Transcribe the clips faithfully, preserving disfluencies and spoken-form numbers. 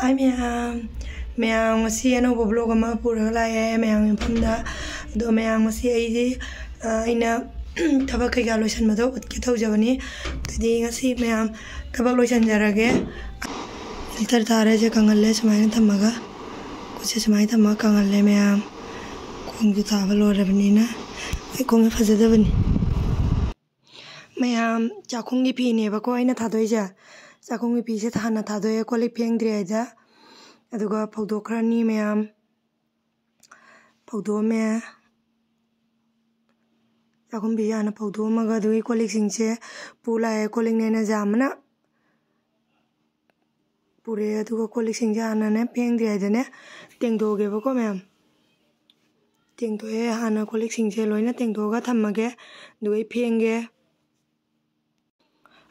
ꯍꯥꯏ ꯃꯌꯥꯝ, ꯃꯌꯥꯝ ꯉꯁꯤ ꯑꯅꯧꯕ vlog ꯑꯃ ꯄꯨꯔꯒ ꯂꯥꯛꯑꯦ ꯃꯌꯥꯝꯒꯤ ꯃꯐꯝꯗ꯫ ꯑꯗꯣ ꯃꯌꯥꯝ ꯉꯁꯤ ꯑꯩꯗꯤ, ꯑ, ꯑꯩꯅ ꯊꯕꯛ ꯀꯩꯀꯥ ꯂꯣꯏꯁꯟꯕꯗꯣ ꯎꯠꯀꯦ ꯇꯧꯖꯕꯅꯤ꯫ ꯑꯗꯨꯗꯤ ꯉꯁꯤ ꯃꯌꯥꯝ ꯊꯕꯛ ꯂꯣꯏꯁꯟꯖꯔꯒꯦ꯫ Filter ꯊꯥꯔꯦ, ꯁꯦ ꯀꯪꯍꯜꯂꯦ ꯁꯨꯃꯥꯏꯅ ꯊꯝꯃꯒ꯫ ꯈꯨꯠꯁꯦ ꯁꯨꯃꯥꯏꯅ ꯊꯝꯃꯒ ꯀꯪꯍꯜꯂꯦ ꯃꯌꯥꯝ꯫ ꯈꯣꯡꯁꯨ ꯊꯥꯕ ꯂꯣꯏꯔꯕꯅꯤꯅ ꯑꯩ ꯈꯣꯡꯁꯦ ꯐꯖꯗꯕꯅꯤ꯫ ꯃꯌꯥꯝ ꯆꯥꯛꯈꯨꯝꯒꯤ ꯐꯤꯅꯦꯕꯀꯣ ꯑꯩꯅ ꯊꯥꯗꯣꯛꯏꯁꯦ꯫ ꯆꯥꯛꯈꯨꯝꯒꯤ ꯐꯤꯁꯦ ꯍꯥꯟꯅ ꯊꯥꯗꯣꯛꯑꯦ ꯀꯣꯜ ꯂꯤꯛ ꯐꯦꯡꯗ꯭ꯔꯤꯉꯩꯗ꯫ ꯑꯗꯨꯒ ꯐꯧꯗꯣꯛꯈ꯭ꯔꯅꯤ ꯃꯌꯥꯝ꯫ ꯐꯧꯗꯣꯛꯑꯝꯃꯦ꯫ ꯆꯥꯛꯈꯨꯝ ꯐꯤꯁꯦ ꯍꯥꯟꯅ ꯐꯧꯗꯣꯛꯑꯝꯃꯒ ꯑꯗꯨꯒꯤ ꯀꯣꯜ ꯂꯤꯛꯁꯤꯡꯁꯦ ꯄꯨ ꯂꯥꯛꯑꯦ꯫ ꯀꯣꯜ ꯂꯤꯛꯅꯦꯅ ꯌꯥꯝꯕꯅ ꯄꯨꯔꯛꯑꯦ꯫ ꯑꯗꯨꯒ ꯀꯣꯜ ꯂꯤꯛꯁꯤꯡꯁꯦ ꯍꯥꯟꯅꯅꯦ ꯐꯦꯡꯗ꯭ꯔꯤꯉꯩꯗꯅꯦ ꯇꯦꯡꯊꯣꯛꯑꯒꯦꯕꯀꯣ ꯃꯌꯥꯝ꯫ ꯇꯦꯡꯊꯣꯛꯑꯦ꯫ ꯍꯥꯟꯅ ꯀꯣꯜ ꯂꯤꯛꯁꯤꯡꯁꯦ ꯂꯣꯏꯅ ꯇꯦꯡꯊꯣꯛꯑꯒ ꯊꯝꯃꯒꯦ꯫ ꯑꯗꯨꯒ ꯑꯩ ꯐꯦꯡꯒꯦ꯫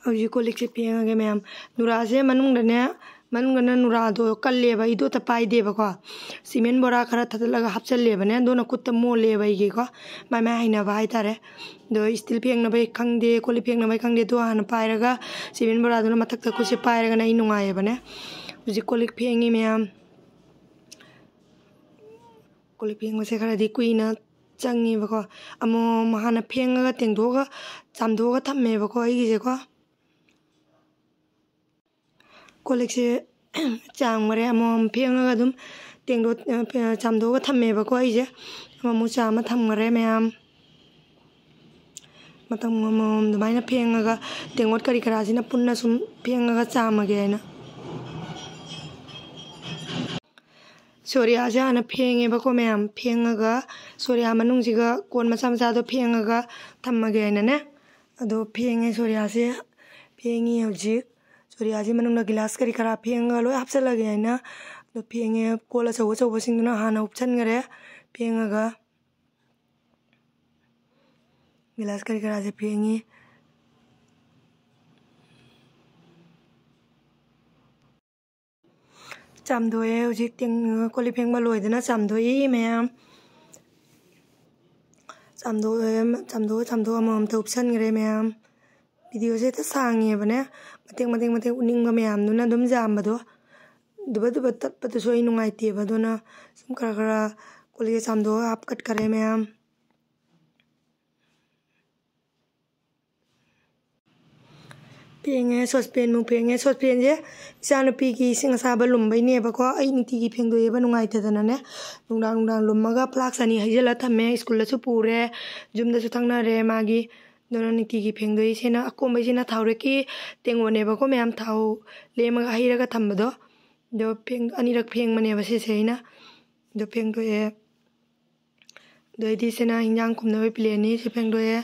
ꯍꯧꯖꯤꯛ ꯀꯣꯜ ꯂꯤꯛꯁꯦ ꯐꯦꯡꯉꯒꯦ ꯃꯌꯥꯝ꯫ ꯅꯨꯔꯥꯁꯦ ꯃꯅꯨꯡꯗꯅꯦ, ꯃꯅꯨꯡꯗꯅ ꯅꯨꯔꯥꯗꯣ ꯀꯜꯂꯦꯕ, ꯑꯩꯗꯣ ꯑꯝꯇ ꯄꯥꯏꯗꯦꯕꯀꯣ꯫ ꯁꯤꯃꯦꯟ ꯕꯣꯔꯥ ꯈꯔ ꯊꯥꯗꯠꯂꯒ ꯍꯥꯞꯆꯜꯂꯦꯕꯅꯦ, ꯑꯗꯨꯅ ꯈꯨꯠꯇ ꯃꯣꯜꯂꯦꯕ ꯑꯩꯒꯤꯀꯣ꯫ ꯃꯥꯏ ꯃꯥꯏ ꯍꯩꯅꯕ ꯍꯥꯏꯇꯥꯔꯦ꯫ ꯑꯗꯣ ꯏꯁꯇꯤꯜ ꯐꯦꯡꯅꯕꯩ ꯈꯪꯗꯦ, ꯀꯣꯜ ꯂꯤꯛ ꯐꯦꯡꯅꯕꯩ ꯈꯪꯗꯦ, ꯑꯗꯣ ꯍꯥꯟꯅ ꯄꯥꯏꯔꯒ ꯁꯤꯃꯦꯟ ꯕꯣꯔꯥꯗꯨꯅ ꯃꯊꯛꯇ ꯈꯨꯠꯁꯦ ꯄꯥꯏꯔꯒꯅ ꯑꯩ ꯅꯨꯡꯉꯥꯏꯌꯦꯕꯅꯦ꯫ ꯍꯧꯖꯤꯛ ꯀꯣꯜ ꯂꯤꯛ ꯐꯦꯡꯉꯤ ꯃꯌꯥꯝ꯫ ꯀꯣꯜ ꯂꯤꯛ ꯐꯦꯡꯕꯁꯦ ꯈꯔꯗꯤ ꯀꯨꯏꯅ ꯆꯪꯉꯦꯕꯀꯣ꯫ ꯑꯃꯃꯝ ꯍꯥꯟꯅ ꯐꯦꯡꯉꯒ ꯇꯦꯡꯊꯣꯛꯑꯒ ꯆꯥꯝꯊꯣꯛꯑꯒ ꯊꯝꯃꯦꯕꯀꯣ ꯑꯩꯒꯤꯁꯦꯀꯣ꯫ ꯀꯣꯜ ꯂꯤꯛꯁꯦ ꯆꯥꯝꯈ꯭ꯔꯦ꯫ ꯑꯃꯃꯝ ꯐꯦꯡꯉꯒ ꯑꯗꯨꯝ ꯇꯦꯡꯗꯣ-, ꯑ, ꯆꯥꯝꯊꯣꯛꯑꯒ ꯊꯝꯃꯦꯕꯀꯣ ꯑꯩꯁꯦ꯫ ꯑꯃꯃꯨꯛ ꯆꯥꯝꯃ ꯊꯝꯈ꯭ꯔꯦ ꯃꯌꯥꯝ꯫ ꯃꯇꯝ ꯑꯃꯃꯝ ꯑꯗꯨꯃꯥꯏꯅ ꯐꯦꯡꯉꯒ ꯇꯦꯡꯀꯣꯠ ꯀꯔꯤ ꯀꯔꯥꯁꯤꯅ ꯄꯨꯟꯅ ꯁꯨꯝ ꯐꯦꯡꯉꯒ ꯆꯥꯝꯃꯒꯦ ꯍꯥꯏꯅ꯫ ꯁꯣꯔꯤꯌꯥꯁꯦ ꯍꯥꯟꯅ ꯐꯦꯡꯉꯦꯕꯀꯣ ꯃꯌꯥꯝ꯫ ꯐꯦꯡꯉꯒ ꯁꯣꯔꯤꯌꯥ ꯃꯅꯨꯡꯁꯤꯒ ꯀꯣꯟ ꯃꯆꯥ ꯃꯆꯥꯗꯣ ꯐꯦꯡꯉꯒ ꯊꯝꯃꯒꯦ ꯍꯥꯏꯅꯅꯦ꯫ ꯑꯗꯣ ꯐꯦꯡꯉꯦ ꯁꯣꯔꯤꯌꯥꯁꯦ꯫ ꯐꯦꯡꯉꯤ ꯍꯧꯖꯤꯛ꯫ ꯁꯣꯔꯤꯌꯥꯁꯦ ꯃꯅꯨꯡꯗ ꯒꯤꯂꯥꯁ ꯀꯔꯤ ꯀꯔꯥ ꯐꯦꯡꯉꯒ ꯂꯣꯏ ꯍꯥꯞꯆꯜꯂꯒꯦ ꯍꯥꯏꯅ꯫ ꯑꯗꯣ ꯐꯦꯡꯉꯦ꯫ ꯀꯣꯜ ꯑꯆꯧ ꯑꯆꯧꯕꯁꯤꯡꯗꯨꯅ ꯍꯥꯟꯅ ꯎꯞꯁꯟꯈ꯭ꯔꯦ꯫ ꯐꯦꯡꯉꯒ ꯒꯤꯂꯥꯁ ꯀꯔꯤ ꯀꯔꯥꯁꯦ ꯐꯦꯡꯉꯤ꯫ ꯆꯥꯝꯊꯣꯛꯑꯦ ꯍꯧꯖꯤꯛ ꯇꯦꯡ-, ꯀꯣꯜ ꯂꯤꯛ ꯐꯦꯡꯕ ꯂꯣꯏꯗꯅ ꯆꯥꯝꯊꯣꯛꯏ ꯃꯌꯥꯝ꯫ ꯆꯥꯝꯊꯣꯛꯑꯦ, ꯆꯥꯝꯊꯣꯛꯑ, ꯆꯥꯝꯊꯣꯛꯑ ꯑꯃꯃꯝꯇ ꯎꯞꯁꯟꯈ꯭ꯔꯦ ꯃꯌꯥꯝ꯫ ꯚꯤꯗꯤꯑꯣꯁꯦ ꯍꯦꯛꯇ ꯁꯥꯡꯉꯦꯕꯅꯦ, ꯃꯇꯦꯛ, ꯃꯇꯦꯛ, ꯃꯇꯦꯛ ꯎꯠꯅꯤꯡꯕ ꯃꯌꯥꯝꯗꯨꯅ ꯑꯗꯨꯝ ꯌꯥꯝꯕꯗꯣ꯫ ꯗꯨꯕ ꯗꯨꯕ ꯇꯠꯄꯗꯨꯁꯨ ꯑꯩ ꯅꯨꯡꯉꯥꯏꯇꯦꯕ, ꯑꯗꯨꯅ ꯁꯨꯝ ꯈꯔ ꯈꯔ ꯀꯣꯜꯂꯤꯛꯁꯦ ꯆꯥꯝꯗꯣꯛꯑꯒ ꯍꯥꯞꯀꯠꯈꯔꯦ ꯃꯌꯥꯝ꯫ ꯐꯦꯡꯉꯦ, ꯁꯣꯁꯄꯦꯟꯃꯨꯛ ꯐꯦꯡꯉꯦ꯫ ꯁꯣꯁꯄꯦꯟꯁꯦ ꯏꯆꯥꯅꯨꯄꯤꯒꯤ ꯏꯁꯤꯡ ꯑꯁꯥꯕ ꯂꯨꯝꯕꯩꯅꯦꯕꯀꯣ꯫ ꯑꯩ ꯅꯨꯡꯇꯤꯒꯤ ꯐꯦꯡꯗꯣꯛꯑꯦꯕ ꯅꯨꯡꯉꯥꯏꯇꯗꯅꯅꯦ꯫ ꯅꯨꯡꯗꯥꯡ ꯅꯨꯡꯗꯥꯡ ꯂꯨꯝꯃꯒ ꯐ꯭ꯂꯥꯛꯁ ꯑꯅꯤ ꯍꯩꯖꯤꯜꯂ ꯊꯝꯃꯦ꯫ ꯁ꯭ꯀꯨꯜꯗꯁꯨ ꯄꯨꯔꯦ, ꯌꯨꯝꯗꯁꯨ ꯊꯛꯅꯔꯦ ꯃꯥꯒꯤ꯫ ꯑꯗꯨꯅ ꯅꯨꯡꯇꯤꯒꯤ ꯐꯦꯡꯗꯣꯛꯏꯁꯤꯅ꯫ ꯑꯀꯣꯟꯕꯩꯁꯤꯅ ꯊꯥꯎꯔꯦꯛꯀꯤ ꯇꯦꯡꯉꯣꯅꯦꯕꯀꯣ, ꯃꯌꯥꯝ ꯊꯥꯎ ꯂꯦꯝꯃꯒ ꯍꯩꯔꯒ ꯊꯝꯕꯗꯣ꯫ ꯑꯗꯣ ꯐꯦꯡ-, ꯑꯅꯤꯔꯛ ꯐꯦꯡꯕꯅꯦꯕ ꯁꯤꯁꯦ ꯑꯩꯅ꯫ ꯑꯗꯣ ꯐꯦꯡꯗꯣꯛꯑꯦ꯫ ꯑꯗꯩꯗꯤ ꯁꯤꯅ ꯍꯤꯟꯖꯥꯡ ꯈꯨꯝꯅꯕ ꯄ꯭ꯂꯦꯠꯅꯤ, ꯁꯤ ꯐꯦꯡꯗꯣꯛꯑꯦ꯫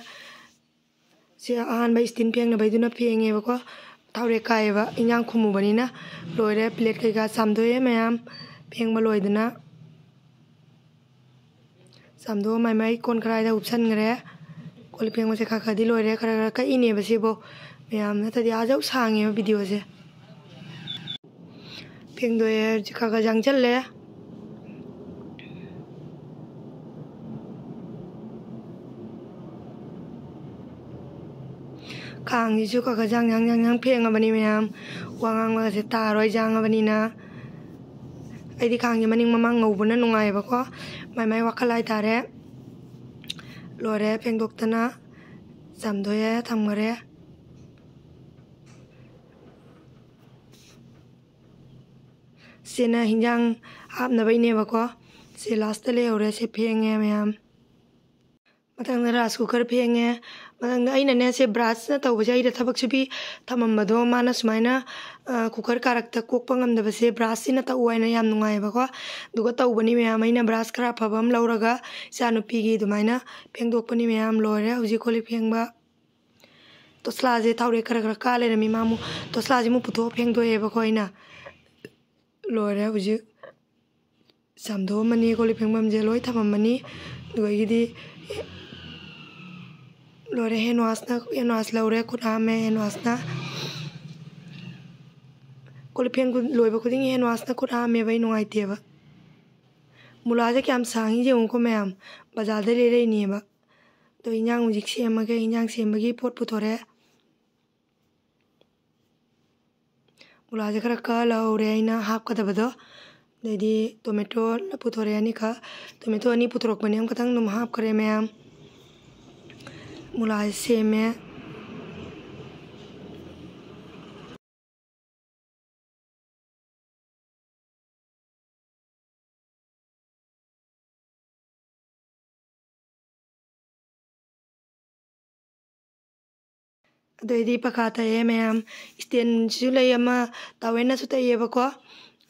ꯁꯤ ꯑꯍꯥꯟꯕ ꯏꯁꯇꯤꯟ ꯐꯦꯡꯅꯕꯩꯗꯨꯅ ꯐꯦꯡꯉꯦꯕꯀꯣ, ꯊꯥꯎꯔꯦꯛ ꯀꯥꯏꯌꯦꯕ ꯏꯟꯖꯥꯡ ꯈꯨꯝꯃꯨꯕꯅꯤꯅ꯫ ꯂꯣꯏꯔꯦ, ꯄ꯭ꯂꯦꯠ ꯀꯩꯀꯥ ꯆꯥꯝꯗꯣꯛꯑꯦ ꯃꯌꯥꯝ ꯐꯦꯡꯕ ꯂꯣꯏꯗꯅ꯫ ꯆꯥꯝꯗꯣꯛꯑ ꯃꯥꯏ ꯃꯥꯏ ꯀꯣꯟ ꯈꯔꯥꯏꯗ ꯎꯞꯁꯟꯈ꯭ꯔꯦ꯫ ꯀꯣꯜ ꯂꯤꯛ ꯐꯦꯡꯕꯁꯦ ꯈꯔ ꯈꯔꯗꯤ ꯂꯣꯏꯔꯦ, ꯈꯔ ꯈꯔ ꯀꯛꯏꯅꯦꯕ ꯁꯤꯕꯨ ꯃꯌꯥꯝ, ꯅꯠꯇ꯭ꯔꯗꯤ ꯑꯥ ꯌꯧ ꯁꯥꯡꯉꯦꯕ ꯚꯤꯗꯤꯑꯣꯁꯦ꯫ ꯐꯦꯡꯗꯣꯛꯑꯦ, ꯍꯧꯖꯤꯛ ꯈꯔ ꯈꯔ ꯌꯥꯡꯁꯜꯂꯦ꯫ ꯈꯥꯡꯁꯤꯁꯨ ꯈꯔ ꯈꯔ ꯌꯥꯡ ꯌꯥꯡ ꯌꯥꯡ ꯌꯥꯡ ꯐꯦꯡꯉꯕꯅꯤ ꯃꯌꯥꯝ꯫ ꯋꯥ ꯉꯥꯡꯕꯒꯁꯦ ꯇꯥꯔꯣꯏ ꯌꯥꯡꯉꯕꯅꯤꯅ꯫ ꯑꯩꯗꯤ ꯈꯥꯡꯁꯦ ꯃꯅꯤꯡ ꯃꯃꯥꯡ ꯉꯧꯕꯅ ꯅꯨꯡꯉꯥꯏꯌꯦꯕꯀꯣ꯫ ꯃꯥꯏ ꯃꯥꯏ ꯋꯥꯈꯜ ꯍꯥꯏꯇꯥꯔꯦ꯫ ꯂꯣꯏꯔꯦ ꯐꯦꯡꯗꯣꯛꯇꯅ꯫ ꯆꯥꯝꯗꯣꯛꯑꯦ ꯊꯝꯈꯔꯦ꯫ ꯁꯤꯅ ꯍꯤꯟꯖꯥꯡ ꯍꯥꯞꯅꯕꯩꯅꯦꯕꯀꯣ꯫ ꯁꯤ ꯂꯥꯁꯇ ꯂꯩꯍꯧꯔꯦ, ꯁꯤ ꯐꯦꯡꯉꯦ ꯃꯌꯥꯝ꯫ ꯃꯊꯪꯗ ꯔꯥꯏꯁ ꯀꯨꯀꯔ ꯐꯦꯡꯉꯦ꯫ ꯃꯊꯪꯗ ꯑꯩꯅꯅꯦ, ꯁꯦ ꯕ꯭ꯔꯥꯁꯅ ꯇꯧꯕꯁꯦ ꯑꯩꯗ ꯊꯕꯛ ꯁꯨꯕꯤ ꯊꯝꯃꯝꯕꯗꯣ, ꯃꯥꯅ ꯁꯨꯃꯥꯏꯅ, ꯑ, ꯀꯨꯀꯔ ꯀꯥꯔꯛꯇ ꯀꯣꯛꯄ ꯉꯝꯗꯕꯁꯦ ꯕ꯭ꯔꯥꯁꯁꯤꯅ ꯇꯛꯎ ꯍꯥꯏꯅ ꯌꯥꯝ ꯅꯨꯡꯉꯥꯏꯌꯦꯕꯀꯣ꯫ ꯑꯗꯨꯒ ꯇꯧꯕꯅꯤ ꯃꯌꯥꯝ꯫ ꯑꯩꯅ ꯕ꯭ꯔꯥꯁ ꯈꯔ ꯑꯐꯕ ꯑꯃ ꯂꯧꯔꯒ ꯏꯆꯥꯅꯨꯄꯤꯒꯤ ꯑꯗꯨꯃꯥꯏꯅ ꯐꯦꯡꯗꯣꯛꯄꯅꯤ ꯃꯌꯥꯝ꯫ ꯂꯣꯏꯔꯦ ꯍꯧꯖꯤꯛ ꯀꯣꯜ ꯂꯤꯛ ꯐꯦꯡꯕ꯫ ꯇꯣꯁꯂꯥꯁꯦ ꯊꯥꯎꯔꯦꯛ ꯈꯔ ꯈꯔ ꯀꯥ ꯂꯩꯔꯝꯃꯤ꯫ ꯃꯥ ꯑꯃꯨꯛ ꯇꯣꯁꯂꯥꯁꯦ ꯑꯃꯨꯛ ꯄꯨꯊꯣꯛꯑ ꯐꯦꯡꯗꯣꯛꯑꯦꯕꯀꯣ ꯑꯩꯅ꯫ ꯂꯣꯏꯔꯦ ꯍꯧꯖꯤꯛ꯫ ꯆꯥꯝꯊꯣꯛꯑꯝꯃꯅꯤ, ꯀꯣꯜ ꯂꯤꯛ ꯐꯦꯡꯐꯝꯁꯦ ꯂꯣꯏ ꯊꯝꯃꯝꯃꯅꯤ꯫ ꯑꯗꯨꯗꯒꯤꯗꯤ ꯂꯣꯏꯔꯦ, ꯍꯦꯟ ꯋꯥꯁꯅ, ꯍꯦꯟ ꯋꯥꯁ ꯂꯧꯔꯦ, ꯈꯨꯠ ꯍꯥꯝꯃꯦ ꯍꯦꯟ ꯋꯥꯁꯅ꯫ ꯀꯣꯜ ꯂꯤꯛ ꯐꯦꯡ ꯂꯣꯏꯕ ꯈꯨꯗꯤꯡꯒꯤ ꯍꯦꯟ ꯋꯥꯁꯅ ꯈꯨꯠ ꯍꯥꯝꯃꯦꯕ, ꯑꯩ ꯅꯨꯡꯉꯥꯏꯇꯦꯕ꯫ ꯃꯨꯂꯥꯁꯦ ꯀꯌꯥꯝ ꯁꯥꯡꯉꯤ ꯌꯦꯡꯉꯨꯀꯣ ꯃꯌꯥꯝ, ꯕꯖꯥꯔꯗ ꯂꯩꯔꯛꯏꯅꯦꯕ꯫ ꯑꯗꯣ ꯏꯟꯖꯥꯡ ꯍꯧꯖꯤꯛ ꯁꯦꯝꯃꯒꯦ꯫ ꯏꯟꯖꯥꯡ ꯁꯦꯝꯕꯒꯤ ꯄꯣꯠ ꯄꯨꯊꯣꯔꯛꯑꯦ꯫ ꯃꯨꯂꯥꯁꯦ ꯈꯔ ꯀꯛꯍꯜꯍꯧꯔꯦ ꯑꯩꯅ ꯍꯥꯞꯀꯗꯕꯗꯣ꯫ ꯑꯗꯩꯗꯤ ꯇꯣꯃꯦꯇꯣ ꯄꯨꯊꯣꯔꯛꯑꯦ ꯑꯅꯤꯈꯛ꯫ ꯇꯣꯃꯦꯇꯣ ꯑꯅꯤ ꯄꯨꯊꯣꯔꯛꯄꯅꯦ, ꯑꯃꯈꯛꯇꯪ ꯑꯗꯨꯝ ꯍꯥꯞꯈ꯭ꯔꯦ ꯃꯌꯥꯝ꯫ ꯃꯨꯂꯥꯁꯦ ꯁꯦꯝꯃꯦ꯫ ꯑꯗꯩꯗꯤ ꯄꯀꯥ ꯇꯛꯑꯦ ꯃꯌꯥꯝ꯫ ꯏꯁꯇꯦꯟꯁꯨ ꯂꯩ ꯑꯃ, ꯇꯥꯋꯦꯜꯅꯁꯨ ꯇꯛꯑꯦꯕꯀꯣ꯫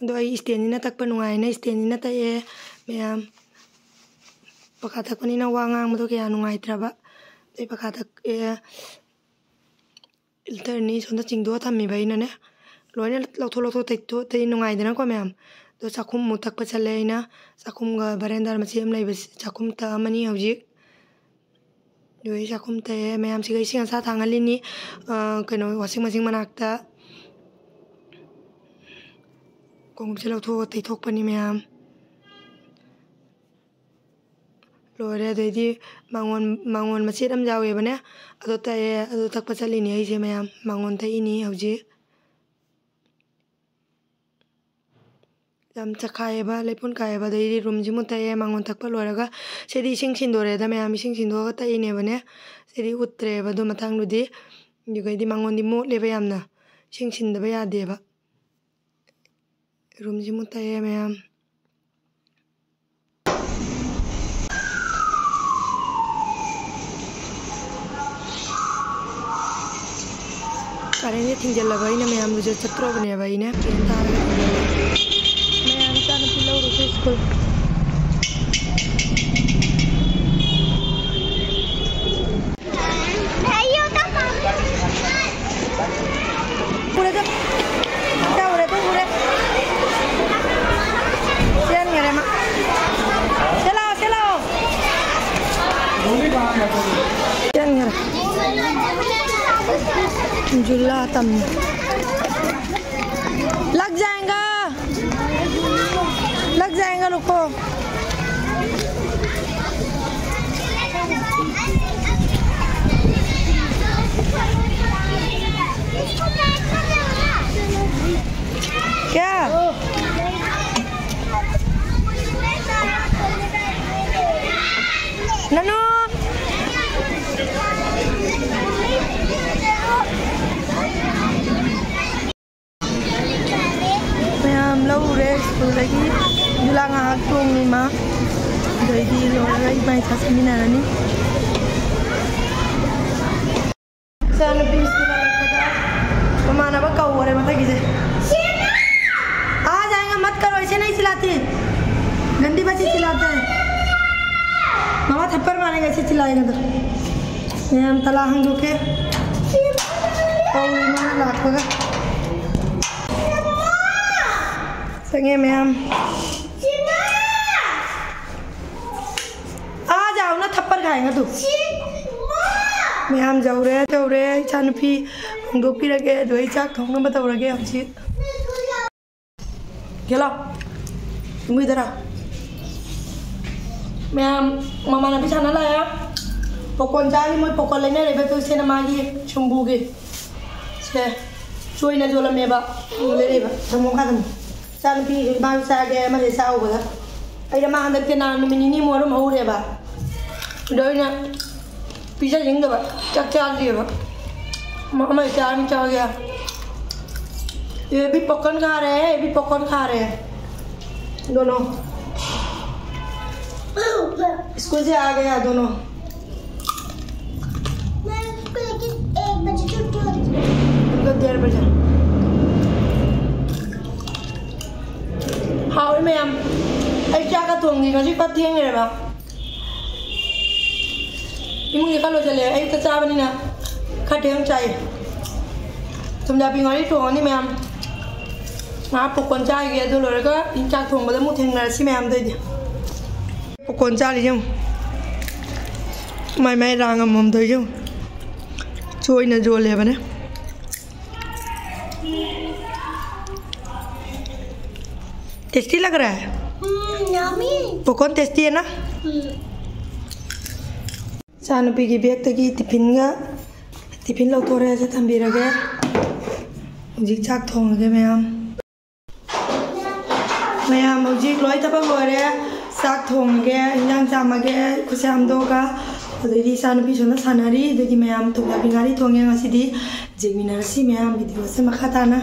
ꯑꯗꯣ ꯑꯩ ꯏꯁꯇꯦꯟꯁꯤꯅ ꯇꯛꯄ ꯅꯨꯡꯉꯥꯏꯅ ꯏꯁꯇꯦꯟꯁꯤꯅ ꯇꯛꯑꯦ ꯃꯌꯥꯝ꯫ ꯄꯀꯥ ꯇꯛꯄꯅꯤꯅ ꯋꯥ ꯉꯥꯡꯕꯗꯣ ꯀꯌꯥ ꯅꯨꯡꯉꯥꯏꯇ꯭ꯔꯕ꯫ ꯑꯗꯩ ꯄꯀꯥ ꯇꯛꯑꯦ꯫ ꯐꯤꯜꯇꯔꯅꯤ ꯁꯣꯝꯗ ꯆꯤꯡꯗꯣꯛꯑ ꯊꯝꯃꯤꯕ ꯑꯩꯅꯅꯦ꯫ ꯂꯣꯏꯅ ꯂꯧꯊꯣꯛ ꯂꯧꯊꯣꯛ ꯇꯩꯊꯣꯛꯇꯗꯤ ꯅꯨꯡꯉꯥꯏꯗꯅꯀꯣ ꯃꯌꯥꯝ꯫ ꯑꯗꯣ ꯆꯥꯛꯈꯨꯝꯃꯨꯛ ꯇꯛꯄ ꯆꯠꯂꯦ ꯑꯩꯅ꯫ ꯆꯥꯛꯈꯨꯝꯒ ꯕꯔꯦꯟꯗꯥ ꯃꯆꯦ ꯑꯃ ꯂꯩꯕꯁꯤ ꯆꯥꯛꯈꯨꯝ ꯇꯛꯑꯝꯃꯅꯤ ꯍꯧꯖꯤꯛ꯫ ꯑꯗꯨꯒ ꯑꯩ ꯆꯥꯛꯈꯨꯝ ꯇꯛꯑꯦ꯫ ꯃꯌꯥꯝꯁꯤꯒ ꯏꯁꯤꯡ ꯑꯁꯥ ꯊꯥꯡꯍꯜꯂꯤꯅꯤ, ꯑ, ꯀꯩꯅꯣ, washing machine ꯃꯅꯥꯛꯇ꯫ ꯈꯣꯡꯎꯞꯁꯦ ꯂꯧꯊꯣꯛꯑꯒ ꯇꯩꯊꯣꯛꯄꯅꯤ ꯃꯌꯥꯝ꯫ ꯂꯣꯏꯔꯦ꯫ ꯑꯗꯩꯗꯤ ꯃꯥꯡꯒꯣꯟ, ꯃꯥꯡꯒꯣꯟ ꯃꯆꯦꯠ ꯑꯃ ꯌꯥꯎꯋꯦꯕꯅꯦ, ꯑꯗꯣ ꯇꯛꯑꯦ꯫ ꯑꯗꯣ ꯇꯛꯄ ꯆꯠꯂꯤꯅꯤ ꯑꯩꯁꯦ ꯃꯌꯥꯝ꯫ ꯃꯥꯡꯒꯣꯟ ꯇꯛꯏꯅꯤ ꯍꯧꯖꯤꯛ꯫ ꯌꯥꯝ ꯆꯈꯥꯏꯌꯦꯕ, ꯂꯩꯄꯨꯟ ꯀꯥꯏꯌꯦꯕ꯫ ꯑꯗꯩꯗꯤ ꯔꯨꯝꯁꯤꯃꯨꯛ ꯇꯛꯑꯦ ꯃꯥꯡꯒꯣꯟ ꯇꯛꯄ ꯂꯣꯏꯔꯒ꯫ ꯁꯤꯗꯤ ꯏꯁꯤꯡ ꯁꯤꯟꯗꯣꯔꯦꯗ ꯃꯌꯥꯝ, ꯏꯁꯤꯡ ꯁꯤꯟꯗꯣꯛꯑꯒ ꯇꯛꯏꯅꯦꯕꯅꯦ꯫ ꯁꯤꯗꯤ ꯎꯠꯇ꯭ꯔꯦꯕ ꯑꯗꯨ ꯃꯇꯥꯡꯗꯨꯗꯤ꯫ ꯑꯗꯨꯒꯩꯗꯤ ꯃꯥꯡꯒꯣꯟꯗꯤ ꯃꯣꯠꯂꯦꯕ ꯌꯥꯝꯅ, ꯏꯁꯤꯡ ꯁꯤꯟꯗꯕ ꯌꯥꯗꯦꯕ꯫ ꯔꯨꯝꯁꯤꯃꯨꯛ ꯇꯛꯑꯦ ꯃꯌꯥꯝ꯫ ꯀꯔꯦꯟꯁꯦ ꯊꯤꯡꯖꯤꯜꯂꯕ ꯑꯩꯅ ꯃꯌꯥꯝꯗꯨꯁꯨ ꯆꯠꯇ꯭ꯔꯣꯕꯅꯦꯕ ꯑꯩꯅ꯫ ꯀꯔꯦꯟ ꯊꯥꯔꯒ ꯊꯤꯡꯖꯤꯜꯂꯦ꯫ ꯃꯌꯥꯝ ꯏꯆꯥꯅꯨꯄꯤ ꯂꯧꯔꯨꯁꯦ ꯁ꯭ꯀꯨꯜ꯫ ꯎꯔꯦꯗ꯫ ꯏꯆꯥ ꯎꯔꯦ, ꯑꯗꯨ ꯎꯔꯦ꯫ ꯆꯦꯟꯈꯔꯦ ꯃꯥ꯫ ꯁꯦ ꯂꯥꯛꯑꯣ, ꯁꯦ ꯂꯥꯛꯑꯣ꯫ ꯆꯦꯟꯈꯔꯦ꯫ ꯖꯨꯂꯥ ꯇꯝꯃꯤ꯫ लग जाएगा, लग जाएगा, रुको। क्या? ननू। ꯃꯌꯥꯝ ꯂꯧꯔꯦ ꯁ꯭ꯀꯨꯜꯗꯒꯤ꯫ ꯖꯨꯂꯥ ꯉꯥꯏꯍꯥꯛ ꯇꯣꯡꯉꯤ ꯃꯥ꯫ ꯑꯗꯩꯗꯤ ꯂꯣꯏꯔꯒ ꯏꯕꯥꯅꯤ ꯆꯥꯛ ꯆꯥꯃꯤꯟꯅꯔꯅꯤ꯫ ꯏꯆꯥꯅꯨꯄꯤ ꯁ꯭ꯀꯨꯜ ꯍꯜꯂꯛꯄꯗ ꯃꯃꯥꯟꯅꯕ ꯀꯧꯈꯔꯦ ꯃꯊꯛꯀꯤꯁꯦ꯫ आज आएगा, मत करो, ऐसे नहीं चिल्लाते। गंदी बच्ची चिल्लाता है। मामा थप्पड़ मारेगा, ऐसे चिल्लाएगा तो। ꯃꯌꯥꯝ ꯇꯂꯥ ꯍꯥꯡꯗꯣꯛꯀꯦ꯫ ꯀꯧꯔꯤ ꯃꯥꯅ ꯂꯥꯛꯄꯒ꯫ ꯆꯪꯉꯦ ꯃꯌꯥꯝ꯫ आ जाओ ना, थप्पड़ खाएगा तू। ꯃꯌꯥꯝ ꯌꯧꯔꯦ, ꯌꯧꯔꯦ꯫ ꯏꯆꯥꯅꯨꯄꯤ ꯍꯣꯡꯗꯣꯛꯄꯤꯔꯒꯦ, ꯑꯗꯨ ꯑꯩ ꯆꯥꯛ ꯊꯣꯡꯅꯕ ꯇꯧꯔꯒꯦ ꯍꯧꯖꯤꯛ꯫ ꯒꯦꯂꯥ, ꯃꯨꯏꯗꯔꯥ? ꯃꯌꯥꯝ ꯃꯃꯥꯟꯅꯕꯤ ꯁꯥꯟꯅ ꯂꯥꯛꯑꯦ꯫ ꯄꯣꯀꯣꯟ ꯆꯥꯔꯤ, ꯃꯣꯏ ꯄꯣꯀꯣꯟ ꯂꯩꯅꯔꯤꯕ ꯇꯨ ꯁꯦꯅ ꯃꯥꯒꯤ ꯁꯨꯝꯕꯨꯒꯤ꯫ ꯁꯦ, ꯆꯣꯏꯅ ꯌꯣꯜꯂꯝꯃꯦꯕ꯫ ꯂꯩꯔꯛꯏꯕ꯫ ꯊꯝꯃꯣ, ꯃꯈꯥ ꯊꯝꯃꯣ꯫ ꯏꯆꯥꯅꯨꯄꯤ ꯏꯃꯥꯁꯨ ꯆꯥꯒꯦ, ꯑꯃꯁꯦ ꯆꯥꯎꯕꯗ꯫ ꯑꯩꯅ ꯃꯥ ꯍꯟꯗꯛꯇꯤ ꯅꯍꯥꯟ ꯅꯨꯃꯤꯠ ꯅꯤꯅꯤꯃꯨꯛ ꯑꯗꯨꯝ ꯍꯧꯔꯦꯕ꯫ ꯑꯗꯣ ꯑꯩꯅ ꯄꯤꯖꯅꯤꯡꯗꯕ, ꯆꯥꯛ ꯆꯥꯗ꯭ꯔꯤꯑꯕ꯫ ꯑꯃ, ꯑꯃ ꯆꯥꯔꯅꯤ, ꯆꯥꯒꯦ꯫ ये भी पकौन खा रहे हैं, ये भी पकौन खा रहे हैं, दोनों। स्कूल से आ गया दोनों। मैं इसको लेके एक बजे छुट्टी होती है। उनको डेढ़ बजे। ꯍꯥꯎꯔꯦ ꯃꯌꯥꯝ꯫ ꯑꯩ ꯆꯥꯛꯀ ꯊꯣꯡꯗꯦ, ꯉꯁꯤ ꯈꯔ ꯊꯦꯡꯈ꯭ꯔꯦꯕ꯫ ꯏꯃꯨꯡꯒꯤ ꯈꯔ ꯂꯣꯏꯁꯤꯜꯂꯦ, ꯑꯌꯨꯛꯇ ꯆꯥꯕꯅꯤꯅ ꯈꯔ ꯊꯦꯡ ꯆꯥꯏ꯫ ꯊꯨꯝꯖꯥꯕꯤ ꯉꯥꯔꯤ ꯊꯣꯡꯉꯅꯤ ꯃꯌꯥꯝ꯫ ꯉꯥꯏꯍꯥꯛ ꯄꯣꯀꯣꯟ ꯆꯥꯈꯤꯒꯦ, ꯑꯗꯨ ꯂꯣꯏꯔꯒ ꯆꯥꯛ ꯊꯣꯡꯕꯗ ꯑꯃꯨꯛ ꯊꯦꯡꯅꯔꯁꯤ ꯃꯌꯥꯝꯗꯩꯗꯤ꯫ ꯄꯣꯀꯣꯟ ꯆꯥꯔꯤ ꯌꯦꯡꯉꯨ꯫ ꯃꯥꯏ ꯃꯥꯏ ꯔꯥꯡ ꯑꯃꯃꯝ ꯇꯧꯔꯤ ꯌꯦꯡꯉꯨ꯫ ꯆꯣꯏꯅ ꯌꯣꯜꯂꯦꯕꯅꯦ꯫ टेस्टी लग रहा है? हम्म, यम्मी। पॉपकॉर्न टेस्टी है ना? हम्म। ꯏꯆꯥꯅꯨꯄꯤꯒꯤ ꯕꯦꯒꯇꯒꯤ ꯇꯤꯐꯤꯟꯒ, ꯇꯤꯐꯤꯟ ꯂꯧꯊꯣꯔꯛꯑꯦ, ꯁꯤ ꯊꯝꯕꯤꯔꯒꯦ꯫ ꯍꯧꯖꯤꯛ ꯆꯥꯛ ꯊꯣꯡꯉꯒꯦ ꯃꯌꯥꯝ꯫ ꯃꯌꯥꯝ ꯍꯧꯖꯤꯛ ꯂꯣꯏ ꯊꯕꯛ ꯂꯣꯏꯔꯦ꯫ ꯆꯥꯛ ꯊꯣꯡꯉꯒꯦ, ꯏꯟꯖꯥꯡ ꯆꯥꯝꯃꯒꯦ, ꯈꯨꯠꯁꯦ ꯍꯥꯝꯗꯣꯛꯑꯒ꯫ ꯑꯗꯩꯗꯤ ꯏꯆꯥꯅꯨꯄꯤ ꯁꯣꯝꯗ ꯁꯥꯟꯅꯔꯤ꯫ ꯑꯗꯒꯤ ꯃꯌꯥꯝ ꯊꯨꯝꯌꯥꯛꯄꯤ ꯉꯥꯔꯤ ꯊꯣꯡꯉꯦ ꯉꯁꯤꯗꯤ꯫ ꯌꯦꯡꯃꯤꯟꯅꯔꯁꯤ ꯃꯌꯥꯝ videoꯁꯦ ꯃꯈꯥ ꯇꯥꯅ꯫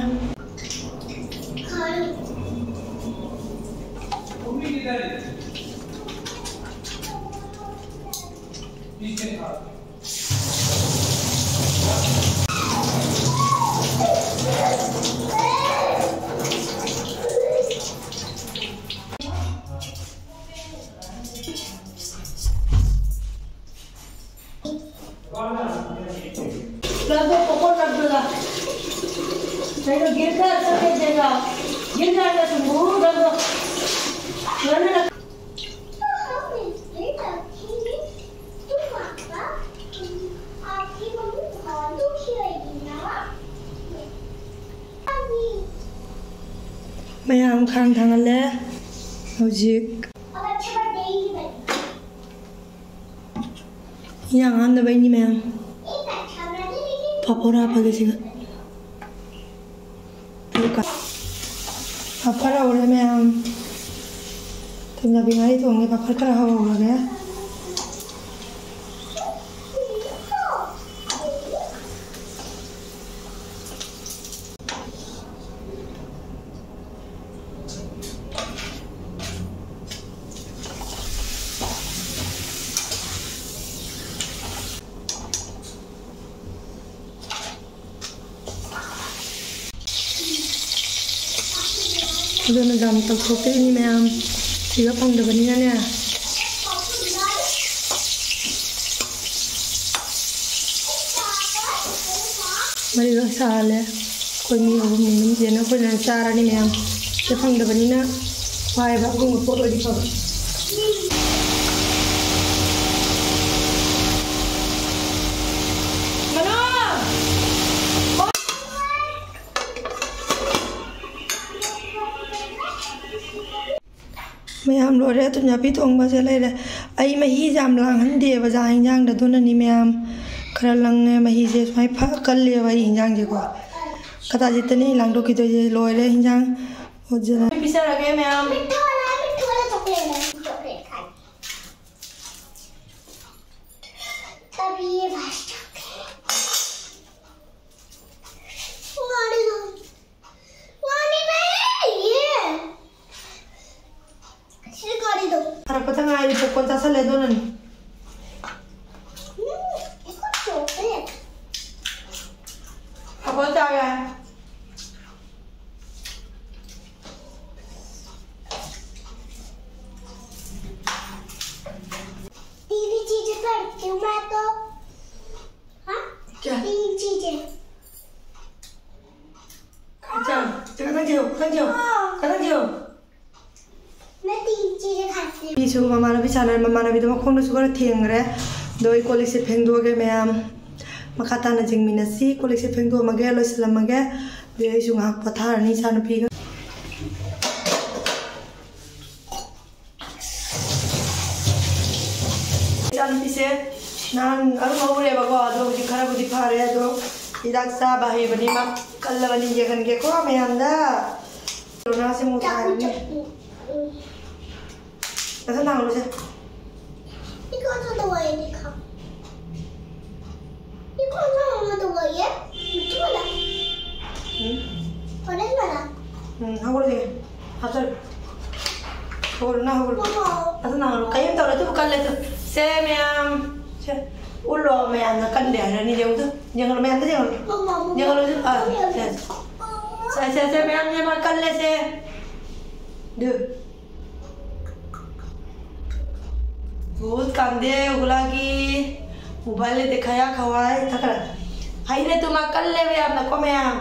रख दो, पकौड़ रख दो ना। नहीं तो गिर कर ऐसा फेंक देगा, गिर जाएगा तुम। वो रख दो। घर में रख। ꯃꯌꯥꯝ ꯈꯥꯡ ꯊꯥꯡꯒꯠꯂꯦ꯫ ꯍꯧꯖꯤꯛ ꯏꯟꯖꯥꯡ ꯍꯥꯞꯅꯕꯩꯅꯤ ꯃꯌꯥꯝ꯫ ꯄꯥꯐꯣꯔ ꯍꯥꯞꯄꯒꯦ ꯁꯤꯒ꯫ ꯑꯗꯨꯒ ꯄꯥꯐꯣꯔ ꯍꯧꯔꯦ ꯃꯌꯥꯝ꯫ ꯊꯨꯝꯌꯥꯛꯄꯤ ꯉꯥꯔꯤ ꯊꯣꯡꯉꯦ, ꯄꯥꯐꯣꯔ ꯈꯔ ꯍꯧꯔꯒꯦ꯫ ꯑꯗꯨꯅ ꯌꯥꯝ ꯇꯧꯊꯣꯛꯇ꯭ꯔꯤꯅꯤ ꯃꯌꯥꯝ, ꯁꯤꯒ ꯐꯪꯗꯕꯅꯤꯅꯅꯦ꯫ ꯃꯔꯤꯔꯛ ꯁꯥꯍꯜꯂꯦ꯫ ꯑꯩꯈꯣꯏ ꯃꯤ ꯑꯍꯨꯝꯅꯤ ꯑꯗꯨꯝ ꯆꯦꯟꯅ ꯑꯩꯈꯣꯏꯅ ꯆꯥꯔꯅꯤ ꯃꯌꯥꯝ꯫ ꯁꯤꯗ ꯐꯪꯗꯕꯅꯤꯅ ꯋꯥꯏꯕ ꯑꯗꯨꯒꯨꯝꯕ ꯄꯣꯠ ꯑꯣꯏꯗꯤ ꯐꯕ꯫ ꯃꯌꯥꯝ ꯂꯣꯏꯔꯦ, ꯊꯨꯝꯌꯥꯛꯄꯤ ꯊꯣꯡꯕꯁꯦ ꯂꯩꯔꯦ꯫ ꯑꯩ ꯃꯍꯤꯁꯦ ꯌꯥꯝ ꯂꯥꯡꯍꯟꯗꯦꯕ ꯆꯥꯛ ꯍꯤꯟꯖꯥꯡꯗ, ꯑꯗꯨꯅꯅꯤ ꯃꯌꯥꯝ꯫ ꯈꯔ ꯂꯪꯉꯦ ꯃꯍꯤꯁꯦ, ꯁꯨꯃꯥꯏꯅ ꯐ-, ꯀꯜꯂꯦꯕ ꯑꯩ ꯍꯤꯟꯖꯥꯡꯁꯦꯀꯣ꯫ ꯀꯇꯥꯖꯤꯠꯇꯅꯤ ꯂꯥꯡꯗꯣꯛꯈꯤꯗꯣꯏꯁꯦ꯫ ꯂꯣꯏꯔꯦ ꯍꯤꯟꯖꯥꯡ꯫ ꯑꯣ, ꯖꯤꯔꯥ꯫ ꯄꯤꯖꯔꯒꯦ ꯃꯌꯥꯝ꯫ ꯃꯤꯊꯣꯂ ꯃꯤꯊꯣꯂ ꯆꯣꯀ꯭ꯂꯦꯠ ꯆꯣꯀ꯭ꯂꯦꯠ ꯈꯥꯏ ꯇꯕꯤ ꯐꯥꯁ ꯆꯣꯀ꯭ꯂꯦꯠ ꯋꯥꯅꯤ ꯋꯥꯅꯤ ꯌꯦ ꯁꯤ ꯀꯔꯤꯗꯣ ꯐꯔꯛꯄꯇ ꯉꯥꯏꯔꯤ ꯄꯣꯞꯀꯣꯔꯟ ꯆꯥꯁꯜꯂꯦ ꯑꯗꯨꯅꯅꯤ꯫ ꯎꯝ ꯏꯀꯣ ꯆꯣꯀ꯭ꯂꯦꯠ ꯄꯣꯞꯀꯣꯔꯟ ꯆꯥꯒꯦ꯫ तीन चीजें पढ़ती हूँ मैं तो। हाँ? क्या? तीन चीजें। अच्छा, चलो, खत्म किया, खत्म किया, खत्म किया। मैं तीन चीजें खाती हूँ। ꯃꯤꯁꯨ ꯃꯃꯥꯟꯅꯕꯤ ꯁꯥꯟꯅꯔꯦ, ꯃꯃꯥꯟꯅꯕꯤꯗꯣ ꯃꯈꯣꯡꯗꯁꯨ ꯈꯔ ꯊꯦꯡꯈ꯭ꯔꯦ꯫ ꯑꯗꯣ ꯑꯩ ꯀꯣꯜ ꯂꯤꯛꯁꯦ ꯐꯦꯡꯗꯣꯛꯑꯒꯦ ꯃꯌꯥꯝ꯫ ꯃꯈꯥ ꯇꯥꯅ ꯌꯦꯡꯃꯤꯟꯅꯁꯤ꯫ ꯀꯣꯜ ꯂꯤꯛꯁꯦ ꯐꯦꯡꯗꯣꯛꯑꯝꯃꯒꯦ, ꯂꯣꯏꯁꯤꯜꯂꯝꯃꯒꯦ꯫ ꯑꯗꯨ ꯑꯩꯁꯨ ꯉꯥꯏꯍꯥꯛ ꯄꯣꯊꯥꯔꯅꯤ ꯏꯆꯥꯅꯨꯄꯤꯒ꯫ ꯏꯆꯥꯅꯨꯄꯤꯁꯦ ꯅꯍꯥꯟ ꯑꯗꯨꯝ ꯍꯧꯔꯦꯕꯀꯣ, ꯑꯗꯣ ꯍꯧꯖꯤꯛ ꯈꯔꯕꯨꯗꯤ ꯐꯔꯦ꯫ ꯑꯗꯣ ꯍꯤꯗꯥꯛ ꯆꯥꯕ ꯍꯩꯕꯅꯤ ꯃꯥ꯫ ꯀꯜꯂꯕꯅꯤ, ꯌꯦꯡꯍꯟꯒꯦꯀꯣ ꯃꯌꯥꯝꯗ꯫ ꯀꯣꯔꯣꯅꯥꯁꯦ ꯑꯃꯨꯛ ꯊꯥꯔꯅꯤ꯫ ꯅꯁꯥ ꯅꯥꯔꯨꯁꯦ꯫ ये कौन सा दवाई है? देखा, ये कौन सा वाला दवाई है? मिट्टी वाला? ꯎꯝ꯫ ऑरेंज वाला? ꯎꯝ, ꯍꯧꯒꯠꯂꯒꯦ꯫ ꯍꯥꯞꯆꯜꯂꯨ꯫ ꯍꯧꯒꯠꯂꯨ, ꯅꯪ ꯍꯧꯒꯠꯂꯨ꯫ ꯃꯃꯥ꯫ ꯅꯁꯥ ꯅꯥꯔꯨ꯫ ꯀꯩꯝ ꯇꯧꯔꯣꯏ, ꯑꯗꯨꯕꯨ ꯀꯜꯂꯦ ꯑꯗꯨ꯫ ꯁꯦ ꯃꯌꯥꯝ꯫ ꯁꯦ꯫ ꯎꯠꯂꯣ ꯃꯌꯥꯝꯅ ꯀꯟꯗꯦ ꯍꯥꯏꯔꯅꯤ꯫ ꯌꯦꯡꯉꯨꯗ꯫ ꯌꯦꯡꯍꯜꯂꯨ, ꯃꯌꯥꯝꯗ ꯌꯦꯡꯍꯜꯂꯨ꯫ ꯃꯃꯥ, ꯃꯃꯥ꯫ ꯌꯦꯡꯍꯜꯂꯨ, ꯁꯦ꯫ ꯑꯥ, ꯁꯦ꯫ ꯁꯦ, ꯁꯦ, ꯁꯦ, ꯃꯌꯥꯝ ꯌꯦꯡꯉꯣ, ꯀꯜꯂꯦ ꯁꯦ꯫ ꯑꯗꯨ꯫ ꯎꯠ ꯀꯥꯡꯗꯦ ꯎꯒꯂꯥꯒꯤ ꯎꯕꯥꯜ ꯂꯩꯇꯦ ꯈꯌꯥ ꯈꯋꯥꯏ ꯊꯛꯈ꯭ꯔꯦ꯫ ꯍꯩꯔꯦ ꯇꯨꯃꯥ ꯀꯜꯂꯦꯕ ꯌꯥꯝꯅꯀꯣ ꯃꯌꯥꯝ꯫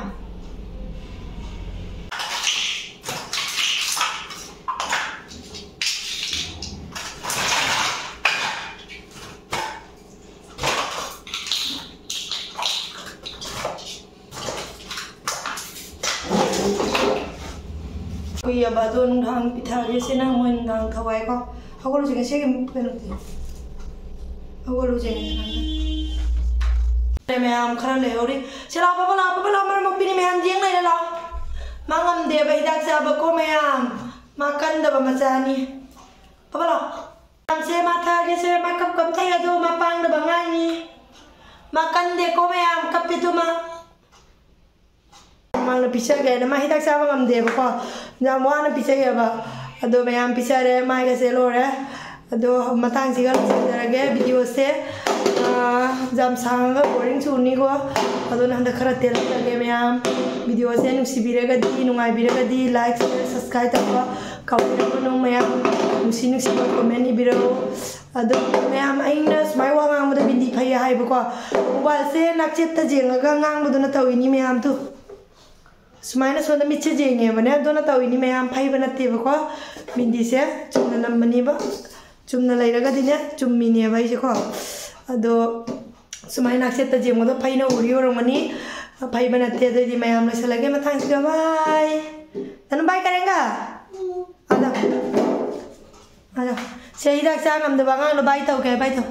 ꯀꯨꯏꯔꯕ ꯑꯗꯣ ꯅꯨꯡꯗꯥꯡ ꯄꯤꯊꯛꯑꯒꯦ꯫ ꯁꯤ ꯅꯪ ꯃꯣꯏ ꯅꯨꯡꯗꯥꯡ ꯊꯋꯥꯏꯀꯣ꯫ ꯍꯧꯒꯠꯂꯨꯁꯤ ꯉꯁꯤꯒꯤ ꯀꯩꯅꯣꯗꯤ꯫ ꯍꯧꯒꯠꯂꯨꯁꯦ꯫ ꯃꯌꯥꯝ ꯈꯔ ꯂꯩꯍꯧꯔꯤ꯫ ꯁꯤ ꯂꯥꯎ, ꯄꯥꯄꯥ ꯂꯥꯎ, ꯄꯥꯄꯥ ꯂꯥꯎ, ꯃꯔꯝ ꯃꯣꯛꯄꯤꯅꯤ ꯃꯌꯥꯝ ꯌꯦꯡ ꯂꯩꯔꯦ ꯂꯥꯎ꯫ ꯃꯥ ꯉꯝꯗꯦꯕ ꯍꯤꯗꯥꯛ ꯆꯥꯕꯀꯣ ꯃꯌꯥꯝ꯫ ꯃꯥ ꯀꯟꯗꯕ ꯃꯆꯥꯅꯤ꯫ ꯄꯥꯄꯥ ꯂꯥꯎ꯫ ꯃꯌꯥꯝꯁꯦ ꯃꯥ ꯊꯛꯑꯒꯦ ꯁꯦ, ꯃꯥ ꯀꯞ ꯀꯞ ꯊꯛꯑꯦ, ꯑꯗꯣ ꯃꯥ ꯄꯥꯡꯗꯕ ꯑꯉꯥꯡꯅꯤ꯫ ꯃꯥ ꯀꯟꯗꯦꯀꯣ ꯃꯌꯥꯝ, ꯀꯞꯄꯤꯗꯨ ꯃꯥ꯫ ꯃꯃꯥꯡꯗ ꯄꯤꯖꯒꯦꯅ ꯃꯥ ꯍꯤꯗꯥꯛ ꯆꯥꯕ ꯉꯝꯗꯦꯕꯀꯣ, ꯌꯥꯝ ꯋꯥꯅ ꯄꯤꯖꯩꯌꯦꯕ꯫ ꯑꯗꯣ ꯃꯌꯥꯝ ꯄꯤꯖꯔꯦ, ꯃꯥꯏꯒꯁꯦ ꯂꯣꯏꯔꯦ꯫ ꯑꯗꯣ ꯃꯇꯥꯡꯁꯤꯒ ꯂꯣꯏꯁꯤꯟꯖꯔꯒꯦ ꯚꯤꯗꯤꯑꯣꯁꯦ꯫ ꯑꯥ, ꯌꯥꯝ ꯁꯥꯡꯉꯒ ꯕꯣꯔꯤꯡ ꯆꯨꯅꯤꯀꯣ꯫ ꯑꯗꯨꯅ ꯍꯟꯗꯛ ꯈꯔ ꯇꯦꯜꯍꯟꯖꯒꯦ ꯃꯌꯥꯝ꯫ ꯚꯤꯗꯤꯑꯣꯁꯦ ꯅꯨꯡꯁꯤꯕꯤꯔꯒꯗꯤ, ꯅꯨꯡꯉꯥꯏꯕꯤꯔꯒꯗꯤ like, share, subscribe ꯇꯧꯕ ꯀꯥꯎꯕꯤꯔꯝꯒꯅꯨ ꯃꯌꯥꯝ꯫ ꯅꯨꯡꯁꯤ ꯅꯨꯡꯁꯤꯕ comment ꯏꯕꯤꯔꯛꯎ꯫ ꯑꯗꯣ ꯃꯌꯥꯝ, ꯑꯩꯅ ꯁꯨꯃꯥꯏ ꯋꯥ ꯉꯥꯡꯕꯗ ꯕꯤꯟꯗꯤ ꯐꯩꯌꯦ ꯍꯥꯏꯕꯀꯣ, ꯃꯣꯕꯥꯏꯜꯁꯦ ꯅꯥꯛꯆꯦꯠꯇ ꯌꯦꯡꯉꯒ ꯉꯥꯡꯕꯗꯨꯅ ꯇꯧꯏꯅꯤ ꯃꯌꯥꯝꯗꯨ꯫ ꯁꯨꯃꯥꯏꯅ ꯁꯣꯝꯗ ꯃꯤꯠꯁꯦ ꯌꯦꯡꯉꯦꯕꯅꯦ, ꯑꯗꯨꯅ ꯇꯧꯏꯅꯤ ꯃꯌꯥꯝ, ꯐꯩꯕ ꯅꯠꯇꯦꯕꯀꯣ꯫ ꯕꯤꯟꯗꯤꯁꯦ ꯆꯨꯝꯅ ꯅꯝꯕꯅꯦꯕ, ꯆꯨꯝꯅ ꯂꯩꯔꯒꯗꯤꯅꯦ ꯆꯨꯝꯃꯤꯅꯦꯕ ꯑꯩꯁꯦꯀꯣ꯫ ꯑꯗꯣ ꯁꯨꯃꯥꯏꯅ ꯅꯥꯛꯆꯦꯠꯇ ꯌꯦꯡꯕꯗꯣ ꯐꯩꯅ ꯎꯔꯤ ꯑꯣꯏꯔꯝꯒꯅꯤ, ꯐꯩꯕ ꯅꯠꯇꯦ꯫ ꯑꯗꯨꯑꯣꯏꯗꯤ ꯃꯌꯥꯝ ꯂꯣꯏꯁꯤꯜꯂꯒꯦ, ꯃꯊꯪꯁꯤꯒ bye꯫ ꯅꯪ bye ꯀꯔꯦꯡꯒ? ꯑꯗꯣ, ꯑꯗꯣ, ꯁꯦ ꯍꯤꯗꯥꯛ ꯆꯥ ꯉꯝꯗꯕ ꯑꯉꯥꯡꯗꯣ bye ꯇꯧꯒꯦ, bye ꯇꯧ꯫